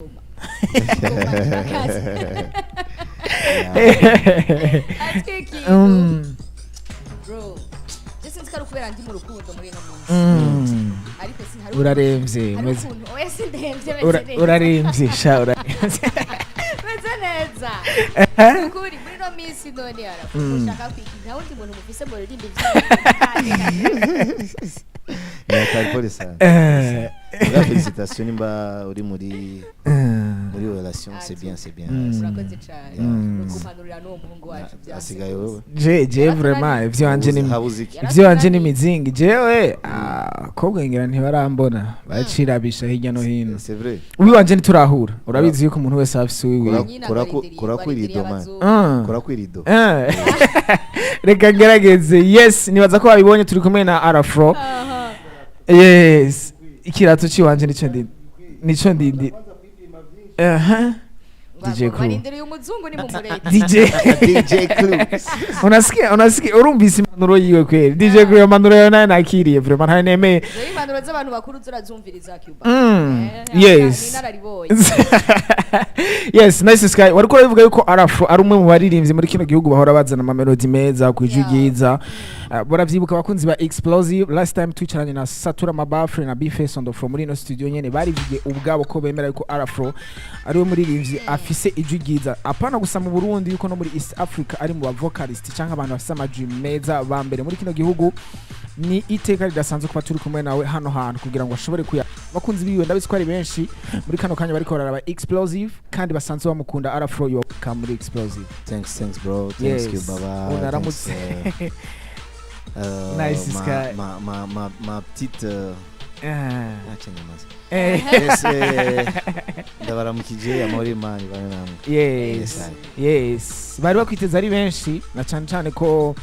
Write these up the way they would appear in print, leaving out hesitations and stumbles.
Ngoma kazi. Atwe ikintu. Bro, je sinzi ko ari ukubera ndi mu rukundo muri ino minsi, ariko si hari Uraremvye. hari ukuntu, oya, sindemvye, meze neza. Uraremvye sha, uraremvye. Meze neza ukuri muri ino minsi. None ushaka kwiki? Nta wundi muntu mufise mu rurimi? Ni pole sana. Nga félicitations nimba uri muri muri relation, c'est bien, c'est bien. Urakoze cyane. Kumpanurira n'uwo muhungu wacu byase. Asigaye wewe. Je vraiment ivyo wanje ni Habuze iki? Ivyo wanje ni mizingi. Jewe kobwa ngira ntibarambona, bacirabisha hirya no hino. C'est vrai. Uwiwanje ntiturahura. Urabizi yuko umuntu wese afise uwiwe. Nyina Kora kwirido, man. barindiriye. Kora kwirido. Reka ngerageze. Yes, nibaza ko babibonye, turi kumwe na Arafro. Yes, ikirato ciwanje nico ndi, nico ndindi. Aha, DJ Crew. Barindiriye umuzungu ni mumureke. DJ. DJ Clue. Unasikia, unasikia, urumvise impanuro yiwe kweli. DJ Crew, impanuro yawe nayo nakiriye vraiment, ntayo nemeye. Rero impanuro z'abantu bakuru zurazumviriza, Cuba. Yes. Ni inararibonye. Yes, Nice Sky, wariko urabivuga yuko Arafro ari umwe mu baririmbyi muri kino gihugu bahora bazana amamelodi meza ku ijwi ryiza. Baravyibuka abakunzi ba Explosive, last time twicaranye na Satura Mabafre na Bface on the floor muri ino studio nyene, barivugiye ubwabo ko bemera yuko Arafro ari we muririmbyi afise ijwi ryiza, apana gusa mu Burundi, yuko no muri East Africa ari mu ba vocalist canke abantu bafise amajwi meza ba mbere muri kino gihugu. Ni iteka ridasanzwe kuba turi kumwe nawe hano hantu kugira ngo ashobore kuya abakunzi biwe. Ndabizi ko ari benshi muri kano kanya bariko bararaba Explosive kandi basanzwe bamukunda. Arafro, you are welcome muri Explosive. Thanks, thanks bro, thanks. Yes. You baba. Unaramutse. Thanks, Nice ma, Sky. ma petite acha nyamaza. Yes, ndabaramukije, amahoro y'Imana ibane namwe. Yes. Yes, bari bakwiteze ari benshi, na cyane cyane ko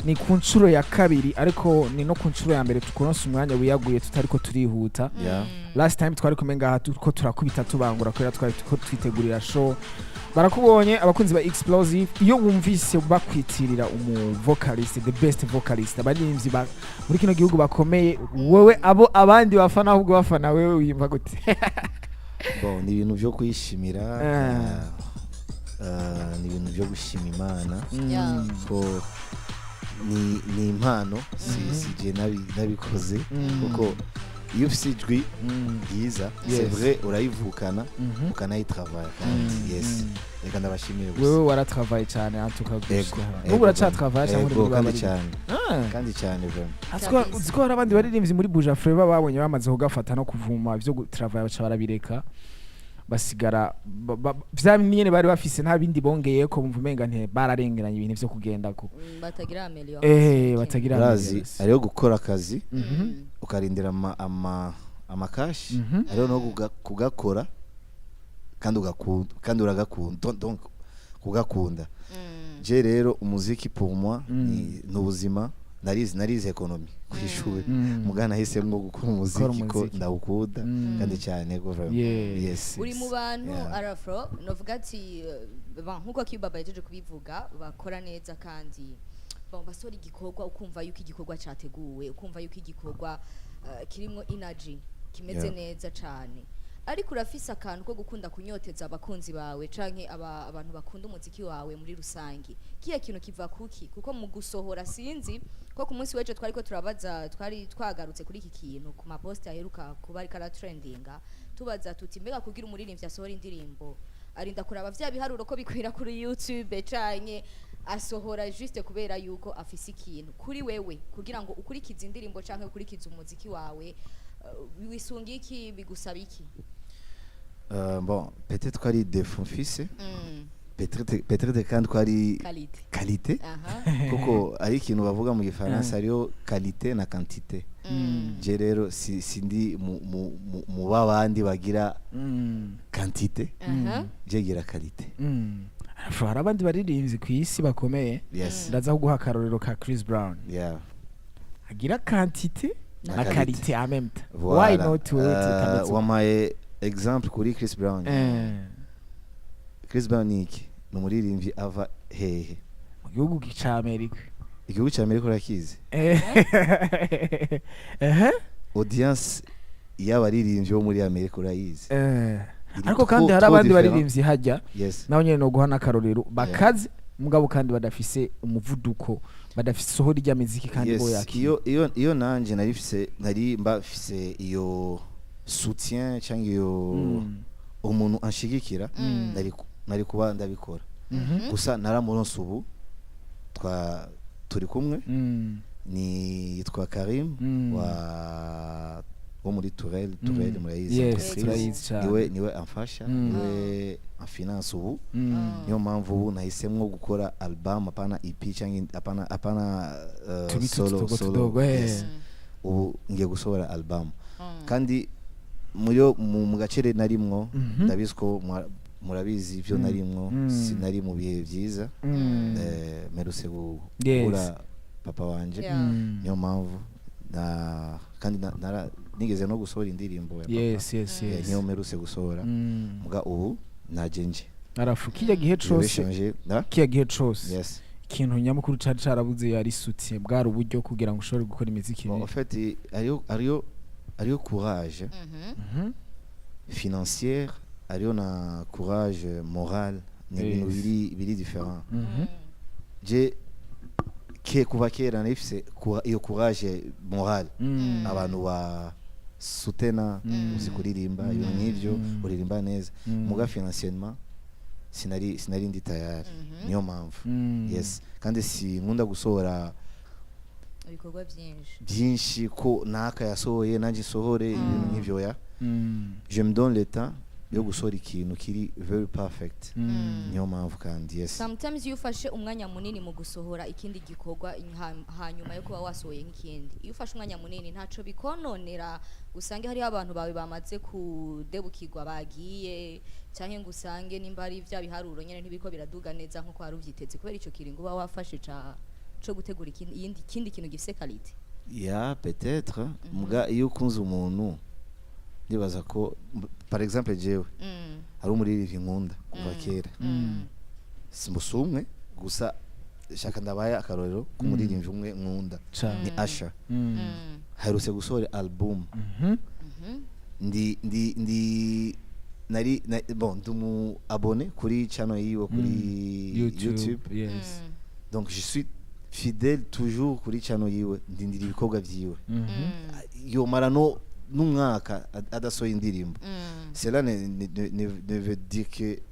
ni ku nshuro ya kabiri, ariko ni no ku nshuro ya mbere tukuronsa umwanya wiyaguye tutariko turihuta. Last time twari kumwe ngaha turiko turakubita tubangura kubera twari turiko twitegurira show. Barakubonye abakunzi ba Explosive. Iyo wumvise bakwitirira umu vocalist, the best vocalist, abaririmbyi ba muri kino gihugu bakomeye, wowe abo abandi bafana ahubwo bafana wewe, wiyumva gute? Bon, ni ibintu byo kwishimira. Ni ibintu byo gushima Imana ko ni impano, si je nabikoze, kuko iyo ufise ijwi ryiza, c'est vrai, urayivukana, ukanayitravailla kandi. Yes. Reka ndabashimire gusa. Wewe waratravaille cyane antuka. Ego. N'ubu uracatravaille cyangwa Ego, uri kandi muri cyane, kandi cyane vraiment. Kabisa. Uzi ko hari abandi baririmbyi muri Buja Flava babonye bamaze kugafata no kuvuma ivyo gutravailla, baca barabireka, basigara vya nyene bari bafise, nta bindi bongeye ko bumva umenga nte bararengeranye ibintu vyo kugendako. Batagira amélioration. Batagira Urazi, amélioration. hariho gukora akazi ukarindira amakashi, hariho no kugakora kandi ugakunda, kandi uragakunda. Donc kugakunda. Je rero umuziki pour moi ni ubuzima. Narize économie ku ishuri, mugana nahisemo gukora umuziki ko umuziki. ndawukunda kandi cyane go vraiment. Yes. Uri mu bantu, Arafro, novuga ati bon, nkuko Kibaba yajeje kubivuga, bakora neza kandi bon, basora igikorwa ukumva yuko igikorwa categuwe, ukumva yuko igikorwa kirimwo energy, kimeze neza cane. Ariko urafise akantu ko gukunda kunyoteza abakunzi bawe canke abantu bakunda umuziki wawe muri rusangi. Kiya kintu kiva kuki? Kuko mu gusohora, sinzi ko ku munsi w'ejo twariko turabaza, twari twagarutse kuri iki kintu ku maposte aheruka kuba ariko aratrendinga, tubaza tuti: mbega kugira umuririmbyi asohora indirimbo arinda kuraba vya biharuro ko bikwira kuri YouTube, canke asohora juste kubera yuko afise ikintu? Kuri wewe, kugira ngo ukurikize indirimbo canke ukurikize umuziki wawe, wisunga iki? Bigusaba iki? Bon, peut-être ko ari défaut mfise, peut-être kandi ko ari qualité. Qualité, kuko ari ikintu bavuga mu Gifaransa, hariho qualité na quantité. Je rero sindi mu babandi bagira quantité, je gira qualité. Hari abandi baririmbyi ku isi bakomeye. Ndaza kuguha akarorero ka Chris Brown, agira quantité na na qualité. Qualité en même temps. Why Voilà. not wewe tutameze uko? Wampaye exemple kuri Chris Brown. Chris Brown ni iki? Ni umuririmbyi ava hehe? Mu gihugu ca Amerika. Igihugu cya Amerika urakizi? Ehe. Audience y'abaririmbyi bo muri Amerika urayizi? Iri Ariko kandi trop hari trop abandi différent. baririmbyi hajya naho nyene no guha n'akarorero bakaze, mugabo kandi badafise umuvuduko, badafise sohora irya miziki kandi bo yakira. Iyo nanje nari mfise, nari mba mfise iyo soutien cyangwa iyo umuntu anshigikira, nari kuba ndabikora. Gusa naramuronse, ubu twa turi kumwe, ni yitwa Karim wa wo muri Tourelle. Tourelle murayizi, Yes, entreprise. turayizi cyane. Niwe amfasha, niwe amfinance ubu. Niyo mpamvu ubu nahisemwo gukora album, apana EP cyangwa apana Tubito solo tudogo solo. tudogo, eh. Yes. Ubu ngiye gusohora album kandi muyo mu gacere narimwo. Ndabizi ko murabizi ibyo narimwo. Sinari mu bihe byiza. Mperutse gukura papa wanje. Niyo mpamvu na kandi nigeze no gusohora indirimbo ya papa. Niyo mperutse gusohora. Muga ubu naje nje Arafu kijya gihe cose cose na kijya gihe cose ikintu nyamukuru cari carabuze yari soutien, bwari uburyo kugira ngo ushobore gukora imiziki. Bon, en fait hariyo courage financière, hariyo na courage moral, ni ibintu biri différent. Je ke kuva kera nifise iyo courage morale, abantu ba sutena, uzi kuririmba, ibintu nk'ivyo, uririmba neza. Muga financièrement sinari ndi tayari, niyo mpamvu. Yes, kandi sinkunda gusohora ibikorwa byinshi. Byinshi ko naka yasohoye nanjye nsohore, ibintu nk'ivyo ya je me donne le temps yo gusohora ikintu kiri very perfect. Niyo mpamvu kandi, yes. Sometimes iyo ufashe umwanya munini mu gusohora ikindi gikorwa hanyuma yo kuba wasohoye nk'ikindi, iyo ufashe umwanya munini ntaco bikononera, usange hariho abantu bawe bamaze kudebukirwa bagiye, canke ngo usange nimba ari vya biharuro nyene ntibiko biraduga neza nkuko wari uvyiteze, kubera ico kiringo uba wafashe ca co gutegura ikindi kintu gifise qualité? Ya, peut-être. Muga iyo ukunze umuntu, ndibaza ko par exemple jewe hari umuririmbyi nkunda kuva kera, simusi umwe gusa, shaka ndabaye akarorero k'umuririmbyi umwe nkunda, ni Asha. Haherutse gusohora album. Ndi nari bon, ndi umu abonné kuri channel yiwe kuri YouTube. Donc je suis fidèle toujours kuri channel yiwe, ndindira ibikorwa vyiwe. Yomara no n'umwaka adasohoye indirimbo, cela ne veut dire que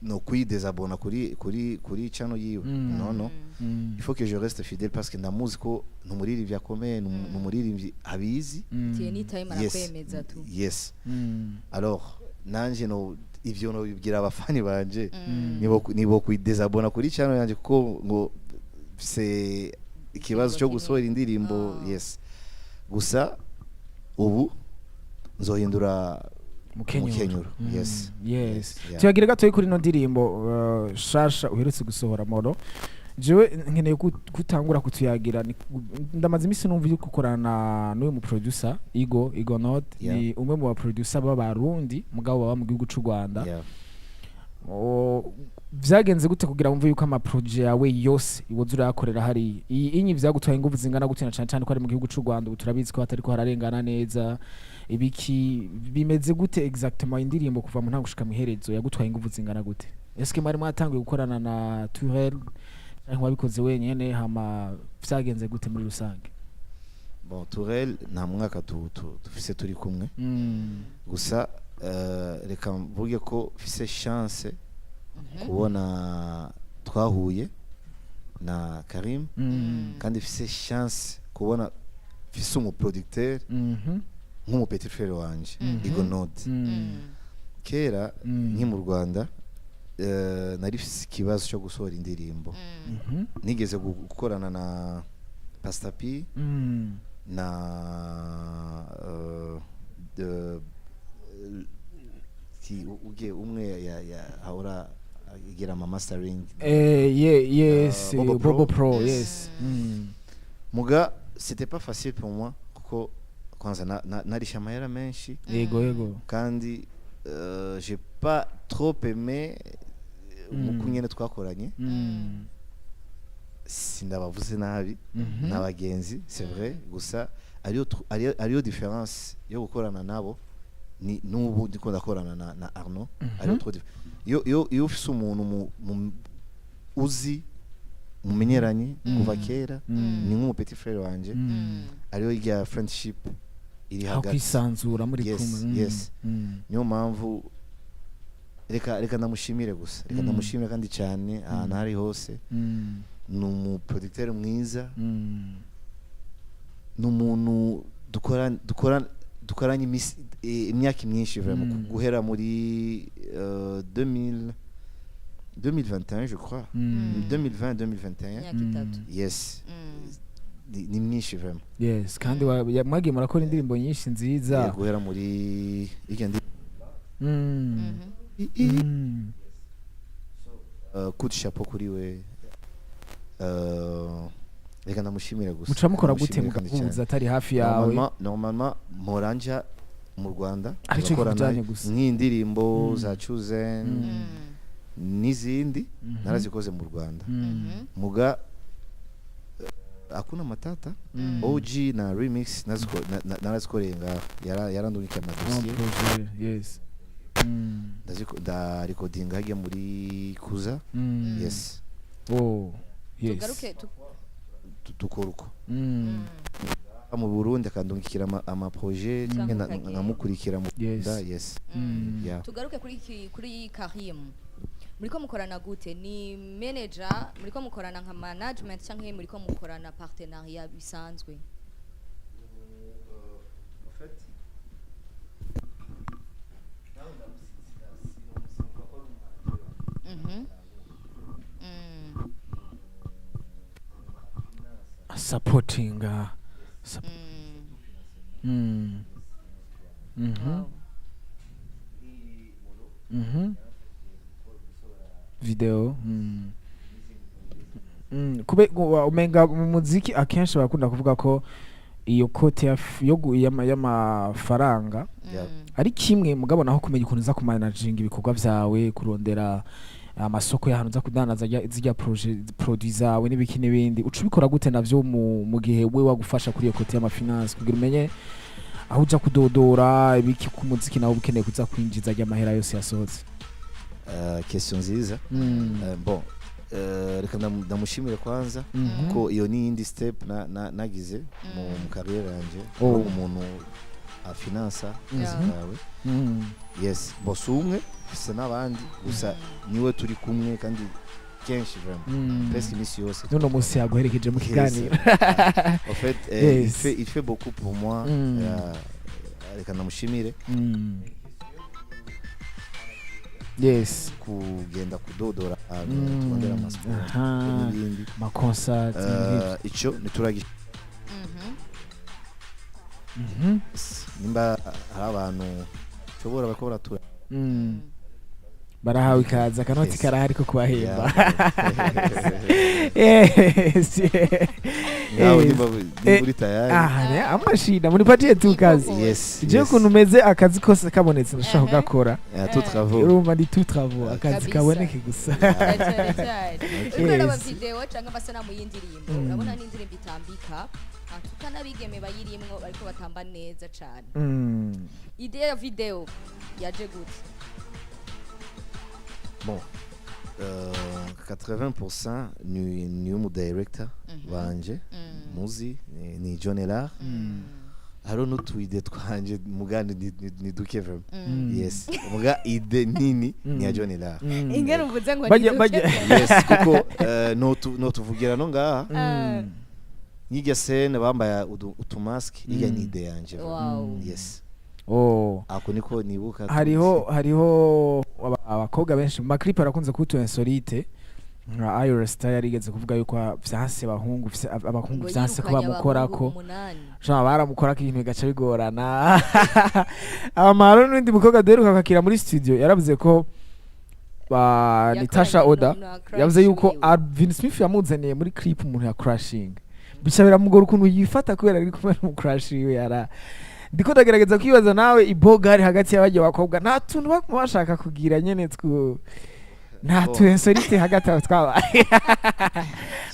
no kwidésabonna kuri channel yiwe. Non, il faut que je reste fidèle parce que ndamuzi ko ni umuririmbyi akomeye, ni umuririmbyi abizi. Tiye ni time arakwemeza tu. Yes. Alors nanje no ivyo no bibwira abafani banje, nibo kwidésabonna kuri channel yanje kuko ngo c'est ikibazo cyo gusohora indirimbo. Yes, gusa ubu nzohindura Mukenyuro. Mukenyuro, yes. Yes. Yeah. Tuyagira gatoyi kuri ino ndirimbo shasha uherutse gusohora, Moro. Jewe nkeneye kutangura kutuyagira. Ndamaze iminsi numva uri gukorana n'uyu mu producer Igo Not. Ni umwe mu ba producer b'Abarundi mugabo baba mu gihugu c'u Rwanda. O, vyagenze gute kugira wumve yuko ama projet yawe yose iwoza urayakorera hariya? Iyi inyi vyagutwaye inguvu zingana gute, na cane cane ko ari mu gihugu c'u Rwanda, ubu turabizi ko hatariko hararengana neza? Ibiki bimeze gute exactement? Indirimbo kuva mu ntango gushika mw'iherezo yagutwaye inguvu zingana gute? Eske mwari mwatanguye gukorana na Turel canke wabikoze wenyene? Hama vyagenze gute muri rusange? Bon, Tourelle nta mwaka dufise turi kumwe. Gusa reka mvuge ko mfise chance kubona twahuye na Karim, kandi mfise chance kubona mfise umuproducteur nk'umu petit frère wanje, Igo Node. Kera nki mu Rwanda, nari mfise ikibazo cyo gusohora indirimbo. Nigeze gukorana na Pastor P na uge umwe ya ahora agira ama mastering. Yeah, yes. Bobo Pro. Bobo Pro, yes. Muga c'était pas facile pour moi kuko kwanza narisha amahera menshi. Yego yego. Kandi j'ai pas trop aimé uko nyene twakoranye. Sindabavuze nabi, n'abagenzi, c'est vrai, gusa ariyo différence yo gukorana nabo. Ni n'ubu ndiko ndakorana na Arnaud. Ariho trop iyo ufise umuntu uzi mumenyeranye kuva kera, ni nk'umu petit frère wanje, ariyo irya friendship iri aho hagati. Kwisanzura muri Yes, kumwe. Yes. Niyo mpamvu reka ndamushimire gusa, reka ndamushimire kandi cyane ahantu ari hose. Ni umuproducteur mwiza, ni umuntu dukoranye imyaka myinshi vraiment, guhera muri 2000 2021, je crois, 2020, 2021. Imyaka 3. Yes. Ni myinshi vraiment. Yes, kandi mwagiye murakora indirimbo nyinshi nziza. Guhera muri irya ndi Coup de chapeau kuri we. Reka ndamushimire gusa. Muca mukora gute Ndamushimire kandi mugahuza cyane. atari hafi yawe? Normalement mpora nja mu Rwanda Arico tugakorana kikujanye gusa. nk'indirimbo za Chosen n'izindi, narazikoze mu Rwanda. Muga Hakuna Matata OG na remix narazikoreye ngaho. Yarandungikiye amadosiye. Oh, projet, yes. Ndarekodinga hajya muri Kuza. Yes. Oh, yes. Tugaruke Dukora uko mu Burundi akandungikira ama projet, Cyangwa ukagenda. nkamukurikira mu Yes. Rwanda, yes. Yeah. Tugaruke kuri Karim. Muriko mukorana gute? Ni manager? Muriko mukorana nka management canke muriko mukorana partenariat bisanzwe? En fait, Supporting Wow. Video. Kube umenga mu muziki akenshi barakunda kuvuga ko iyo côté ya y'amafaranga ari kimwe, mugabo naho kumenya ukuntu uza kumanaginga ibikorwa vyawe, kurondera amasoko y'ahantu uza kudandaza zirya projet produit zawe n'ibiki n'ibindi, uca ubikora gute navyo mu gihe we wagufasha kuri iyo côté y'amafinance kugira umenye aho uja kudodora ibiki ku muziki nawe uba ukeneye kuza kwinjiza rya mahera yose yasohotse? Question nziza. Bon, reka ndamushimire kwanza, kuko iyo ni iyindi step nagize mu carrière yanje. Oh. Kuba umuntu afinansa akazi kawe. Yes, boss umwe bisa n'abandi gusa niwe turi kumwe kandi kenshi vraiment, presque iminsi yose. N'uno munsi yaguherekeje mu Yes. kiganiro. En fait, il fait beaucoup pour moi. Reka ndamushimire. Yes. Kugenda kudodora ahantu turondera amasiporo n'ibindi. Amaconcert. Ico ntituragi nimba hari abantu nshobora bariko baratura. Barahawe ikaze, akanoti Yes. karahari ko kubahemba. Yeah. Yes. Nawe Yes. nimba uri tayari. Ah, ne, amashina munipatie tu kazi. Yes. Je ukuntu umeze, akazi kose kabonetse ndashobora kugakora. Yeah, tout travaux. Urumva ndi tout travaux, akazi Kabisa. kaboneke gusa. Cyane cyane uriko uraraba Yes. video canke amasanamu y'indirimbo, urabona n'indirimbo itambika antuka n'abigeme bayirimwo bariko batamba neza cane. Idée ya video yaje gute? Bon, 80% ni umu director wanje muzi ni John Elar. Hariho n'utu idées twanje muga ni duke vraiment. Yes, muga idée nini ni ya John Elar. Ingene uvuze ngo Bajya ni bajya Yes, kuko notuvugira no ngaha nk'irya scène bambaye utumasike, irya ni idée yanje vraiment. Wow. Yes. Oh. Ako niko nibuka. Hariho abakobwa benshi mu maclip barakunze kuba insolite, nka Ira Star yarigeze kuvuga yuko vyanse abahungu abahungu Ngo vyanse ko yirukanye bamukorako. abahungu 8. Jean baramukorako ibintu bigaca bigorana. Amaro n'undi mukobwa duheruka kwakira muri studio yaravuze ko ba Yakoranye Natasha Oda na crush yavuze yuko wiwe. Alvin Smith yamuzaniye muri clip umuntu ya crushing, bica biramugora ukuntu yifata kubera ari kumwe n'umucrush wiwe. Yara ndiko ndagerageza kwibaza nawe ibogari hagati y'abajya bakobwa, nta tuntu baguma bashaka kugira nyene twu nta Oh. tu insolite hagati aho twabaye.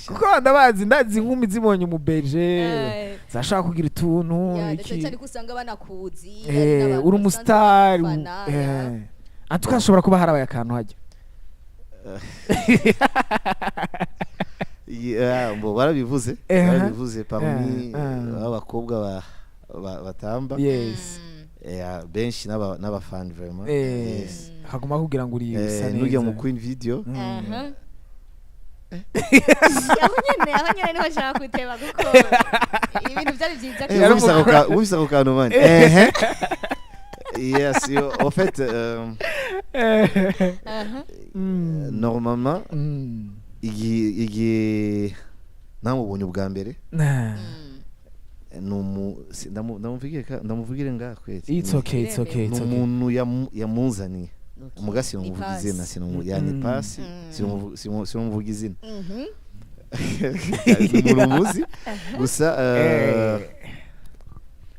Kuko ndabazi, ndazi inkumi zibonye umubeje zashaka kugira utuntu Ya, ndetse iki. cyane ko usanga banakuzi, hari n'abantu uri basanzwe umusitari. bagufana, ya. En tout cas hashobora kuba harabaye akantu hajya. Yeah, bo barabivuze. Barabivuze parmi abakobwa batamba. Benshi n'abafan vraiment. Yes. Haguma kugira ngo uri usa Nujya mu neza. Queen Video. Aha. Aho nyene niho nshaka guteba kuko Ibintu byari byiza. Yari Wumvise ako kantu, man? Yes, yo, en fait normalement igihe namubonye ubwa mbere, Nah. ndamuvugire ngaha kweli? It's okay, it's okay, Ni it's okay. umuntu yamunzaniye. Umuga sinamuvuga Ni izina. pasi. Yani pasi, sinamuvuga izina. Ni umuntu muzi gusa.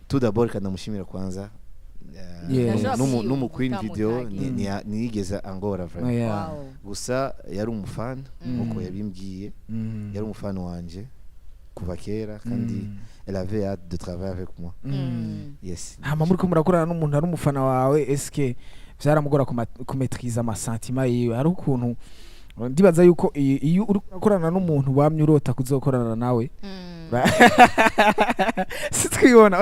Tout d'abord kandi ndamushimira kwanza. Numu Queen Video ntiyigeze angora vraiment. Gusa yari umufana nkuko yabimbwiye. Yari umufana wanje kuva kera kandi elle avait hâte de travailler avec moi. Yes. Hama muriko murakorana n'umuntu ari umufana wawe, eske vyaramugora kumaîtriser amasentiments yiwe? Hari ukuntu ndibaza yuko iyo uri gukorana n'umuntu wamye urota kuzokorana nawe, si twibona.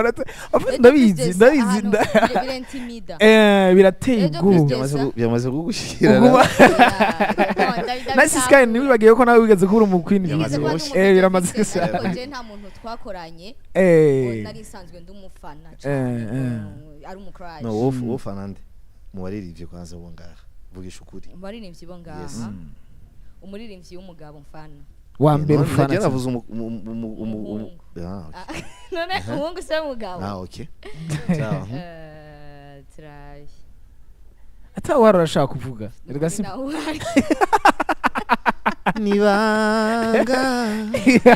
En fait, ndabizi, ndabizi. Birintimida. Birateye Ejo ubwoba. Byamaze kugushikira. Uguba Nice Sky, ntiwibagiwe ko nawe wigeze kubura umu Queen Byamaze Video. gushika. Biramaze gushika. Ariko je nta muntu twakoranye nari nsanzwe ndi umufana cane, ari umucrush. No, wowe ufana nde mu baririmbyi kwanza bo ngaha? Vugisha ukuri. Mu baririmbyi bo ngaha? Yes. Umuririmbyi w'umugabo mfana. Wa mbere None ufana nagiye cyane. navuze Umuhungu. Ah, okay. Ah, none umuhungu se w'umugabo? Ah, okay. Sawa. Turaye. Atawari urashaka kuvuga erega si Nawe uhari. Nibanga.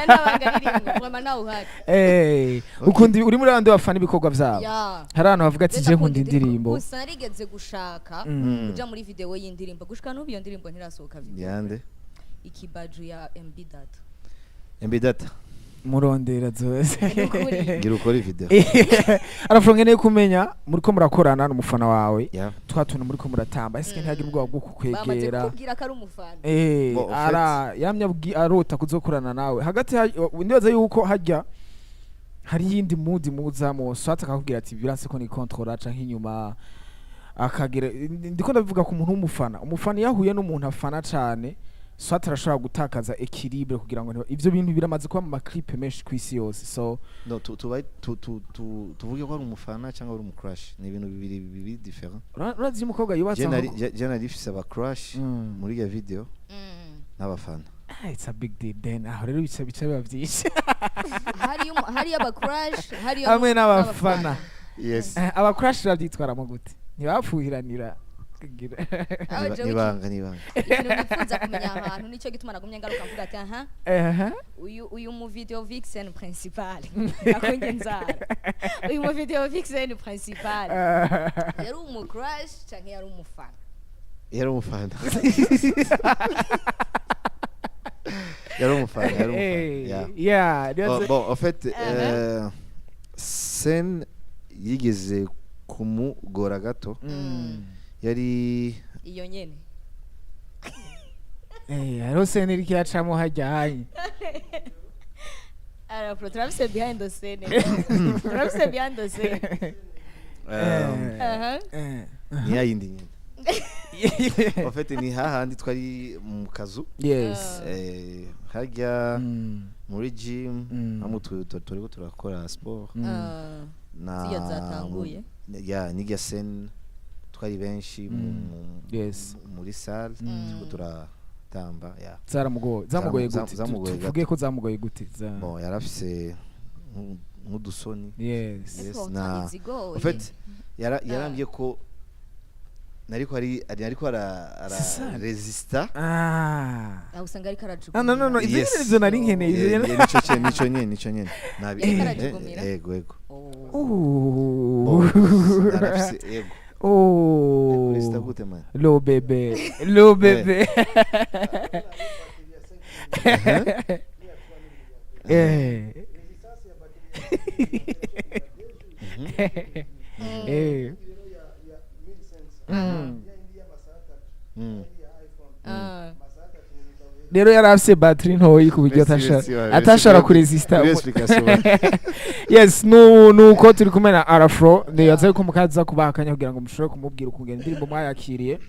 Ntabanga ririmwo, vraiment nawe uhari. Ukundi uri muri bandi bafana ibikorwa vyabo? Ya. Hari abantu bavuga ati Ndetse je nkunda akunda indirimbo. Gusa narigeze gushaka kuja muri video y'indirimbo, gushika n'ubu iyo ndirimbo ntirasohoka video. Yande? Ikibaju ya MB Data. MB Data. Murondera zose. Nukuri. Ngira ukore video. Arafro, nkeneye kumenya, muriko murakorana n'umufana wawe, twa tuntu muriko muratamba, ese ntihagira ubwoba bwo Bamaze kukwegera? kukubwira ko ari umufana. Bon, en Ara yamye arota kuzokorana nawe hagati ndibaza yuko hajya hari yindi mudi muzamo, swat akakubwira ati biranse ko ni contrôle canke inyuma akagira. Ndiko ndabivuga ku muntu w'umufana. Umufana iyo ahuye n'umuntu afana cane, swat arashobora gutakaza équilibre kugira ngo ivyo bintu biramaze kuba mu maclip menshi kw'isi yose, so No, tu tubaye tu tu tu tuvuge ko ari umufana cyangwa ari umucrush, ni ibintu bibiri bibiri différent. Urazi iyo umukobwa yubatse Je nari mfise aba crush muri iyo video n'abafana. Ah, it's a big deal then. Aho rero bica biba byinshi. Hariyo aba crush, hariyo Hamwe n'abafana. Yes. Aba crush babyitwaramo gute? Ntibapfuhiranira kugira Aho jewe Nibanga, nibanga. Ikintu nifuza kumenya ahantu, nicyo gituma nagumye ngaruka mvuga ati aha, uyu mu video vixen principal akunge nzara, uyu mu video vixen principal yari umu crush canke yari umufana? Yari umufana, yari umufana, yari umufana. Yeah. Yeah. Bon, bon, en fait, scène yigeze kumugora gato yari Iyo nyene. Hariho scène iriko iracamo hajya hanye. Arafro, turafise behind the scene, turafise behind the scene. Aha. Ni yayindi nyene. En fait, ni hahandi twari mu kazu, harya muri gym, hamwe turiko turakora sport. Na Zirya zatanguye. Ya, nirya scène twari benshi muri salle, turiko turatamba, ya. Zaramugoye, zamugoye gute? Zamugoye Tuvuge gato. ko zamugoye gute? Bon, yarafise nk'udusoni. Yes, Ese izigoye. En fait, yarambwiye ko nariko ari ariko ara C'est ça. resista. Ah. Aho usanga ariko arajugunya. Ah, no, no, no, ivyo Yes. nyene nivyo nari nkeneye, ivyo nyene. Nico nyene, nico nyene, nico nyene. Nabi. Yariko arajugumira? Yego, yego. Oh. Ooh. Bon, yarafise, yego. Oh. Resista gute, man? Lo bébé, lo bébé. Ah. Rero yari afise battery ntoyi ku buryo Merci, merci, ouais, merci. atashobora kuresista. Kuri explication. Yes, nuko turi kumwe na Arafro. Nibaza yuko mukaza kubaha akanya kugira ngo mushobore kumubwira ukungene indirimbo mwayakiriye,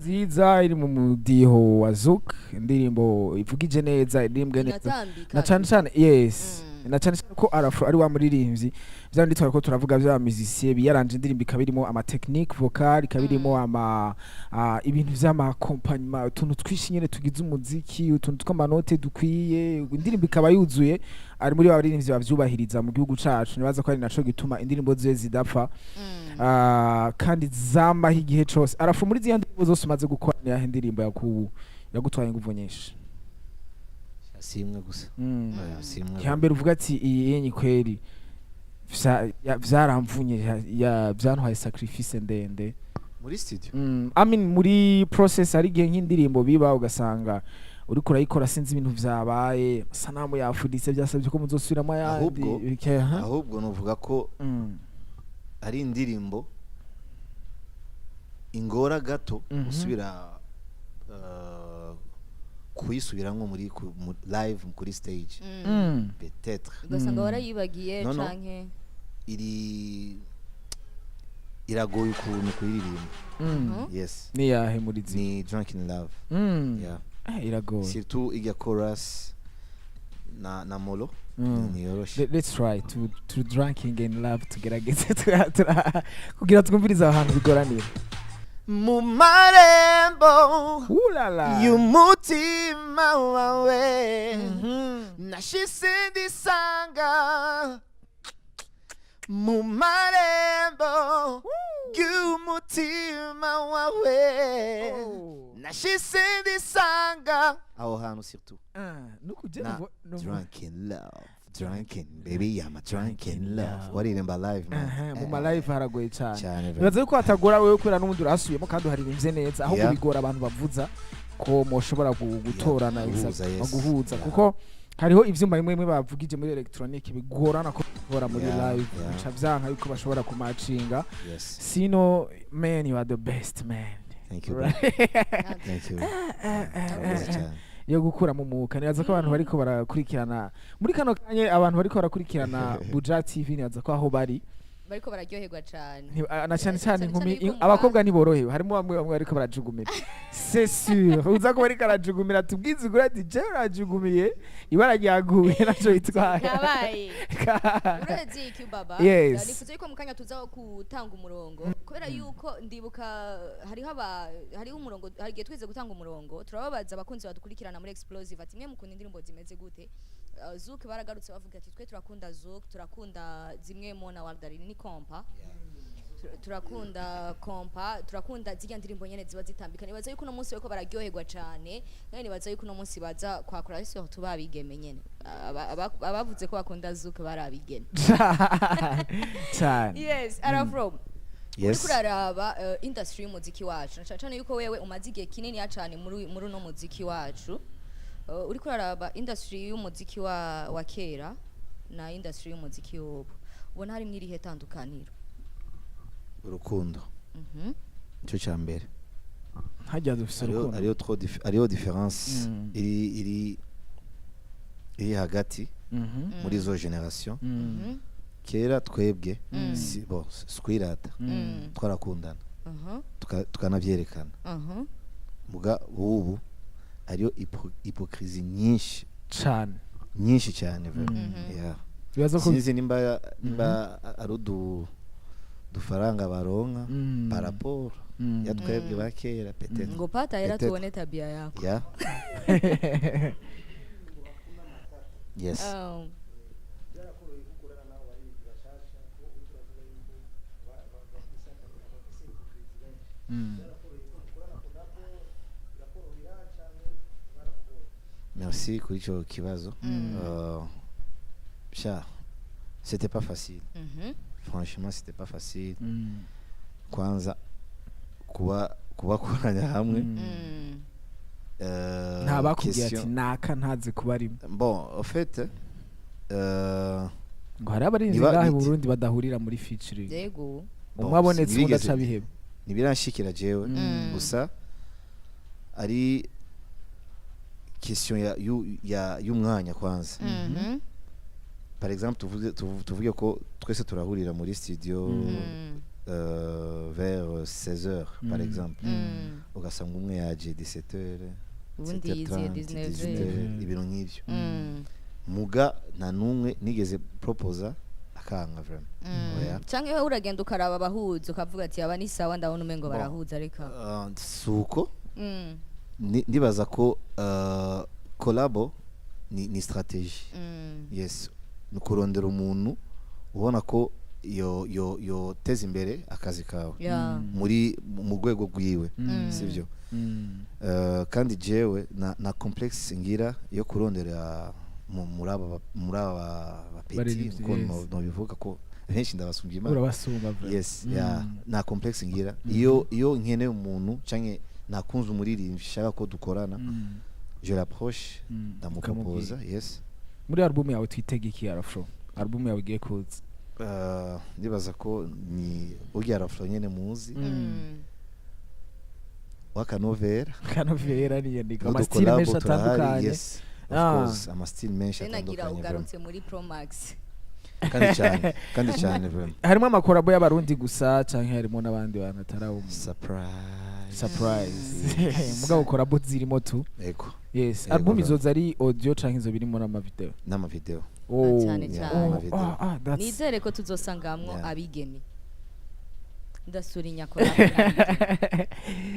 nziza, iri mu mudiho wa zouk, indirimbo ivugije neza, iririmbwe neza. Inatambika. Na cyane cyane, yes, na cyane cyane ko Arafro ari wa muririmbyi vya bindi twariko turavuga vya musicien biyaranje, indirimbo ikaba irimo ama technique vocal, ikaba irimo ama ibintu vy'ama accompagnement, utuntu twinshi nyene tugize umuziki, utuntu tw'amanote dukwiye, indirimbo ikaba yuzuye. Ari muri ba baririmbyi bavyubahiriza mu gihugu cacu. Nibaza ko ari naco gituma indirimbo ziwe zidapfa kandi zamaho igihe cose. Arafro, muri ziriya ndirimbo zose umaze gukora, ni yahe ndirimbo yagutwaye inguvu nyinshi? Si imwe gusa. Oya, si imwe. Ihambere uvuga ati iyi yenye kweri vyaramvunye, vyantwaye sacrifice ndende. Muri studio? I mean, muri process. Hari igihe nk'indirimbo biba ugasanga uriko urayikora, sinzi ibintu vyabaye, sanamu yafuditse, byasabye ko muzosubiramo ayandi. Ha? Ahubwo nuvuga ko ari indirimbo ingora gato gusubira kuyisubiramwo muri live kuri stage, peut-être. Ugasanga warayibagiye No. canke Iri iragoye ukuntu kuyiririmba. Yes. Ni yahe muri zi? Ni Drunk in Love. Yeah. Iragoye. Surtout irya chorus na molo niyoroshe. Let's try to drinking in love, tugerageze kugira twumvirize aho hantu bigoranira. Mu marembo Ulala. y'umutima wawe nashise ndisanga, mu marembo y'umutima wawe nashise ndisanga, aho hantu surtout. Ah, nuko Na drunk in love, drunken baby, I'm a drunk in love, waririmba live, man. Aha, mu ma live haragoye cyane. Cyane. Bibaza yuko hatagora wewe kubera n'ubundi urasubiyemo kandi uharirimbye neza, ahubwo bigora abantu bavuza ko mushobora gutorana. Guhuza, exact, yes. guhuza, kuko hariho ivyuma bimwe bimwe bavugije muri electronic bigorana ko bora muri live, bica vyanka yuko bashobora kumacinga. Sino man, you are the best man. Thank you, bro. Thank you. Urakoze cyane. Yo gukuramo umwuka. Nibaza ko abantu bariko barakurikirana muri kano kanya, abantu bariko barakurikirana Buja TV, nibaza ko aho bari bariko bararyoherwa cane. Na cyane cyane Cyane inkumi, cyane yuko abakobwa ntiborohewe. Harimo bamwe bamwe bariko barajugumira, c'est sûr. Uza kuba ariko arajugumira, tubwize ukuri ati jewe urajugumiye, ibara ryaguye naco bitwaye. Kabaye. Urazi iki, baba? Yes. Nifuza yuko mu kanya tuza gutanga umurongo, kubera yuko ndibuka hariho umurongo, hari igihe twize gutanga umurongo, turababaza abakunzi badukurikirana muri Explosive ati mwe mukunda indirimbo zimeze gute? Zouk baragarutse bavuga ati twe turakunda zouk, turakunda zimwe Mona Waldari ni kompa, turakunda kompa, turakunda zirya ndirimbo nyene ziba zitambika. Nibaza yuko uno munsi bariko bararyoherwa cane, kandi nibaza yuko uno munsi baza kwakura, surtout babigeme nyene. Abavuze ko bakunda zouk barabigeme. Cyane. Yes, Arafro, Yes. uriko uraraba industry y'umuziki wacu, na cane cane yuko wewe umaze igihe kinini cane muri uno muziki wacu, uriko uraraba industry y'umuziki wa kera na industry y'umuziki w'ubu, ubona harimwo irihe tandukaniro? Urukundo. Nicyo cya mbere. Hajya dufise urukundo. Hariho hariho différence iri hagati muri izo generation. Kera twebwe, si bon, sikwirata, twarakundana, tukanavyerekana. Muga ubu hariyo hypocrisie nyinshi. Cane. Nyinshi cyane vraiment, yeah. Bibaza ko Sinzi nimba ari udufaranga baronka par rapport ya twebwe ba kera, peut-être. Ngo pata hera Peut-être. tuone tabia yako. Yeah, yes. Byarakoroheye gukorana n'abo baririmbyi bashasha, ko uriko uravuga yuko bafise hypocrisie benshi? Byarakoroheye ko mukorana collabo, birakorohera canke barakugoye? Merci kuri ico kibazo. Sha, c'était pas facile. Franchement, c'était pas facile. Kwanza kuba kubakoranya hamwe. Nta bakubwiye ati question. Naka ntazi kuba arimo? Bon, en fait, Ngo hari abarinzi ngahe mu Burundi badahurira muri featuring. Yego. Bon, Umwe abonetse undi sinigeze- aca biheba. Ntibiranshikira jewe. Gusa ari question ya y'umwanya kwanza. Par exemple, tuvuge ko twese turahurira muri studio vers 16h par exemple, ugasanga umwe yaje 17h, Ubundi yiziye 17h30, 19h. 18h, ibintu nk'ivyo. Muga nta n'umwe nigeze proposa akanga, vraiment. Oya. Canke wowe uragenda ukaraba abahuza, ukavuga ati aba ni sawa, ndabona umengo Bon. barahuza, ariko Suko ndibaza ko collabo ni stratégie. Yes, ni kurondera umuntu ubona ko yo teza imbere akazi kawe muri mu rwego rwiwe, sibyo? Kandi jewe na complexe ngira yo kurondera muri aba bapeti Baririmbyi, uko yes. nobivuga ko benshi ndabasumbye Imana. Urabasumba vraiment. Yes, yeah, nta complexe ngira. Iyo nkeneye umuntu canke nakunze umuririmbyi shaka ko dukorana, je l'approche, ndamuproposa, yes. Muri album yawe twitege iki, Arafro? Album yawe igiye kuza. Ndibaza ko ni urya Arafro nyene muzi w'akanovera. Kanovera niyandika amastyle N'udukolabo menshi turahari, atandukanye. Yes, of course, amastyle menshi Nagira atandukanye vraiment. ugarutse muri Pro Max. Kandi cyane, kandi cyane vraiment. Harimo amakorabo y'abarundi gusa canke harimo n'abandi bantu atari Surprise. Surprise. Yes. Mugabo korabo zirimo tu. Ego. Yes. Yego, Album vraiment. izoza ari audio canke izo birimo n'amavideo? N'amavideo. Oh. Cyane Yeah, cyane. amavideo. Oh, ah, that's Nizere ko tuzosangamwo abigeme, ndasura inyakora.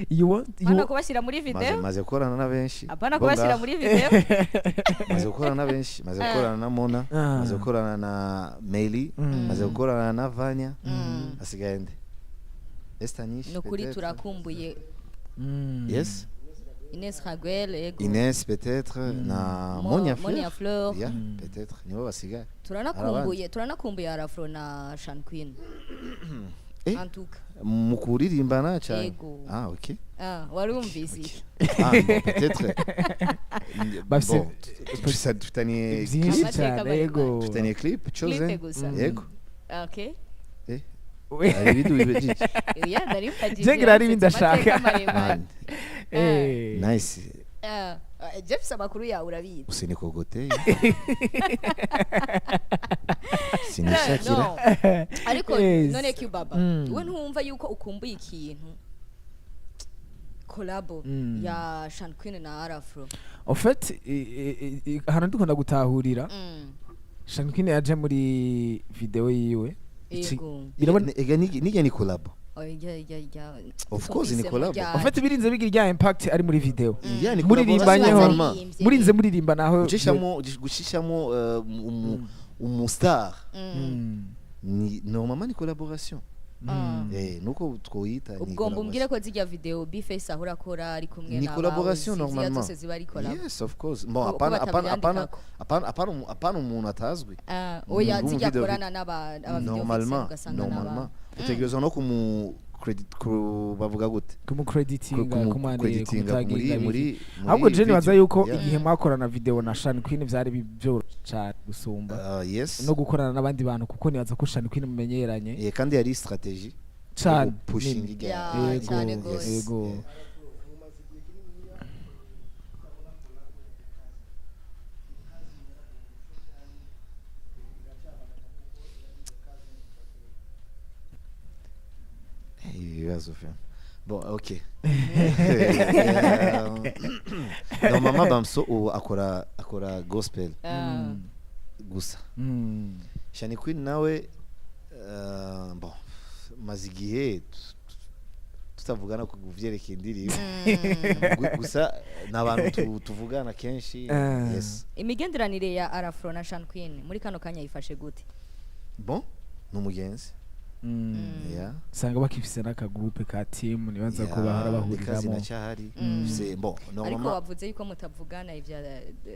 You want you Hano kubashyira muri Maze video. Maze gukorana na benshi Apana bo kubashyira ngaha. muri video. Maze gukorana na benshi, maze gukorana na Mona, maze gukorana na Meli, maze gukorana na Vanya, hasigaye nde? Esther Nish Ni ukuri peut-être. turakumbuye. Yes. Ines Raguel, yego. Ines peut-être, na Monia Fleur. Monia Fleur. Yeah, peut-être nibo basigaye. Turanakumbuye Arafro na Shan Queen. Eh? En tout cas. Mu kuririmbana cyane? Yego. Ah, ok. Ah, warumvise iki? Ah, bon, peut-être. Bafise- Bon, dufitaniye byinshi Amateka cyane. maremare. Yego. Dufitaniye clip chosen. Clip gusa. Yego. Okay. Eh, hari ibindi wibagije? Yeah, nari mfagije. Je ngira hari ibindi ashaka. Man, Eh. nice. Jeff, amakuru yawe urabizi. Usinikogote, sinishakira. No. Ariko Yes. none Cubaba, we ntumva yuko ukumbuye ikintu collabo ya Shan Queen na Arafro? En fait, ahantu ndikunda gutahurira, Shan Queen yaje muri video yiwe. Yego. Birabona. Ega nijya ni collabo. Oh, ya. Of course ni collabo. En fait, birinze bigira irya impact ari muri video. Yeah, ni Muririmbanyeho. collaboration normalement. Murinze muririmba naho. Gucishamo umu star ni normalement ni collaboration. Nuko twoyita ni Ubwo mbwire collaboration. Ko zijya video Bface ahora akora ari kumwe Ni na collaboration normalement. zose ziba ari collabo. Yes, of course. Bon, Ko apana batabyandikako. apana umuntu atazwi. Ah, oya, Mu zijya video akorana n'aba aba video Normalement, ugasanga n'aba normalement utegerezwa no kumu credit ku, bavuga gute? Kumucreditinga, Kumucreditinga kumutaginga. muri Ahubwo je nibaza video. yuko Yeah. igihe mwakorana video na Shan Queen vyari byoroshe cyane gusumba Yes. no gukorana n'abandi bantu, kuko nibaza ko Shan Queen mumenyeranye Kandi yari stratégie cane. pushing Nini. ijya. Yeah, Yego, cyane gose. yego. Yeah. Mumaze igihe kininiya mutabona collabo kazi kazi iracyabandanya kuko kazi. Ibi bibazo vraiment. Bon, ok. Normalement Bamso ubu akora gospel gusa. Shani Queen nawe, bon, maze igihe tutavugana ku vyerekeye indirimbo. Gusa ni abantu tuvugana kenshi. Yes. Imigenderanire ya Arafro na Shan Queen muri kano kanya yifashe gute? Bon, ni umugenzi. Yeah. Usanga bakifise n'akagroupe ka team, nibaza ko Yeah, bahora ni kazi bahuriramo. nacyahari. Bon, Ariko normalement wavuze yuko mutavugana ivya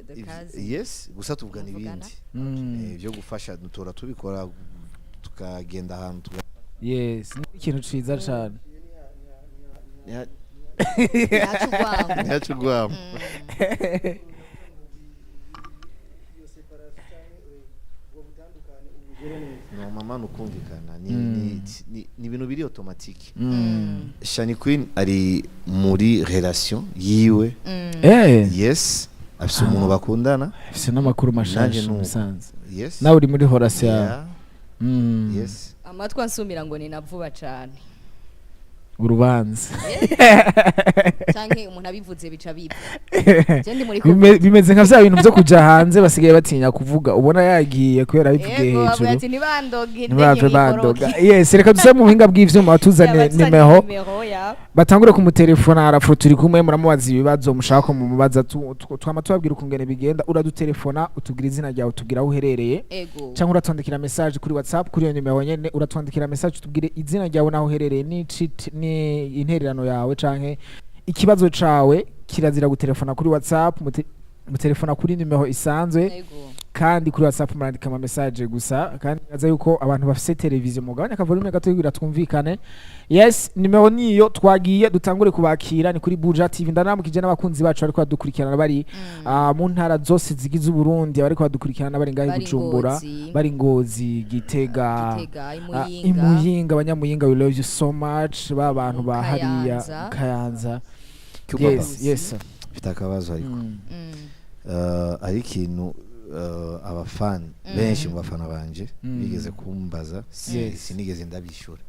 the kazi. Yes, gusa tuvugana Muvugana? ibindi. Byo gufasha dutora tubikora, tukagenda ahantu Yes, ni ikintu ciza cane. Ya- Ntihace urwango. Ntihace urwamo. Iyo séparation cyangwa ubwo butandukane ubugere neza. No mama, nukumvikana ni ibintu biri automatique. Shani Queen ari muri relation yiwe. Yes, afise umuntu bakundana. Afise n'amakuru Nanje mashasha nuko. musanze. Yes. Nawe uri muri relation yawe. Yeah. Yes. Amatwi ansumira ngo ni na vuba cane. Urubanza. Canke umuntu abivuze bica bipfa. Je ndi muri Bimeze nka vya bintu vyo kuja hanze basigaye batinya kuvuga, ubona yagiye kubera bivugiye Yego, bavuga hejuru. ati ntibandoge. Ntibave bandoga. Yes, reka dusabe mu buhinga bw'ivyuma batuzane nimero, batangure kumutelefona. Arafro turi kumwe, muramubaza ibibazo mushaka ko mumubaza. Twama tubabwira ukungene bigenda. Uradutelefona, utubwira izina ryawe, utubwira aho uherereye, cyangwa uratwandikira message kuri WhatsApp kuri iyo nimero nyene. Uratwandikira message, utubwire izina ryawe n'aho uherereye ni intererano yawe canke ikibazo cawe. Kirazira gutelefona kuri WhatsApp, mutelefona kuri nimero isanzwe. Kandi kuri WhatsApp murandika ama message gusa. Kandi nzi yuko abantu bafise televiziyo, mugabanya akavolume gato kugira twumvikane. Yes, nimero niyo twagiye, dutangure kubakira. Ni kuri Buja TV. Ndanamukije n'abakunzi bacu bariko badukurikirana bari mu ntara zose zigize Uburundi, bariko badukurikirana bari ngaho i Bari Bujumbura, Ngozi. bari Ngozi, Gitega, Gitega, Imuyinga. Imuyinga. Abanyamuyinga, we love you so much. Ba bantu Mu ba hariya Kayanza. mu Kayanza. Cyubaba. Yes, sir. Mfite akabazo ariko. Hari ikintu abafani benshi mu bafana banje bigeze kumbaza, sinigeze ndabishyura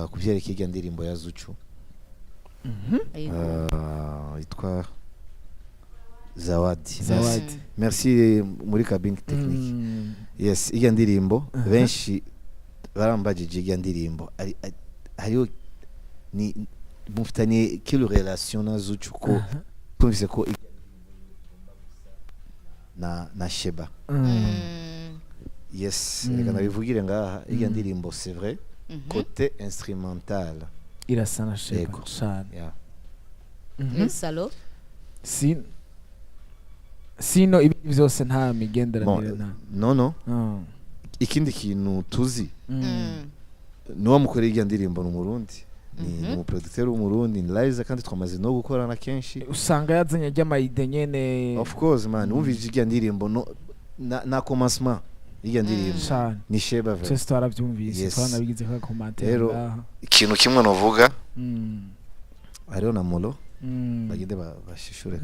ku byerekeye irya ndirimbo ya Zucu yitwa Zawadi. Zawadi. Merci muri cabine technique. Yes, irya ndirimbo benshi barambajije irya ndirimbo hariho ni mufitanye quelle relation na Zucu, ko twumvise ko irya ndirimbo na Sheba. Yes, reka ndabivugire ngaha, irya ndirimbo, c'est vrai, côté instrumental Irasa na Sheba Yego. cane. Yeah. Salo. Sino ibi byose nta migenderanire Bon, nta no. Ikindi kintu tuzi, niwo mukorera irya ndirimbo ni Umurundi, ni umuproducteur w'Umurundi, ni Liza, kandi twamaze no gukorana kenshi. Usanga yazanye ry'ama idées nyene. Of course man, wumvise irya ndirimbo, no na commencement irya ndirimbo Cane. ni Sheba vrai. Twese twaravyumvise. Yes. Twaranabigize ka commentaire Rero, ngaha. ikintu kimwe novuga, hariho na Molo, bagende bashishure.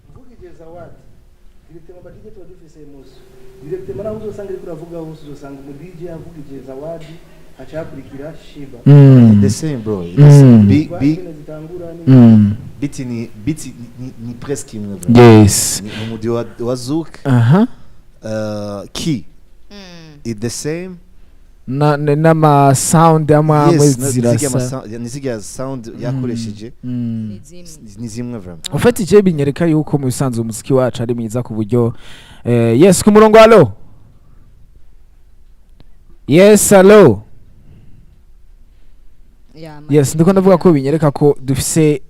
Mvugije Zawadi directement, aba DJ tuba dufise émotion directement. Naho uzosanga ariko uravuga hose, uzosanga umu DJ avugije Zawadi, haca hakurikira Shiba. The same bro, the same. Big big Ingene zitangura ni beat ni beat ni presque imwe bro. Ni umudi wa Zouk, key is the same. N'ama sound amwe amwe Yes, zirasa. nizirya sound yakoresheje Ni zimwe. Ni zimwe vraiment. Ufite icyo binyereka yuko mu bisanzwe umuziki wacu ari mwiza ku buryo yes, ku murongo, allo? Yes, allo? Ya, Yes, ndiko ndavuga ko binyereka ko dufise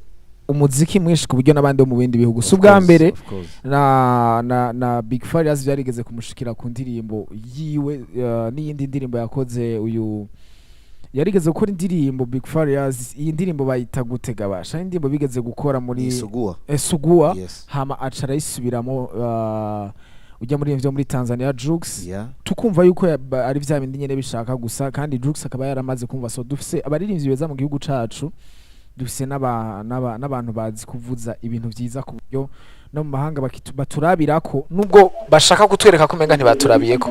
umuziki mwinshi ku buryo n'abandi bo mu bindi bihugu, si ubwa mbere. Of course. Na Big Farious byarigeze kumushikira ku ndirimbo yiwe, n'iyindi ndirimbo yakoze. Uyu yarigeze gukora indirimbo Big Farious, iyi ndirimbo bayita gute gabasha? Indirimbo bigeze gukora muri Ni Sugua. Sugua. Yes. Hama aca arayisubiramo, ujya muri ivyo muri Tanzania, Jux. Yeah. Tukumva yuko ari vya bindi nyene bishaka gusa, kandi Jux akaba yaramaze kumva. So dufise abaririmbyi beza mu gihugu cacu, dufise n'abantu bazi kuvuza ibintu vyiza ku buryo no mu mahanga baturabirako, nubwo bashaka kutwereka ko umenga ntibaturabiyeko.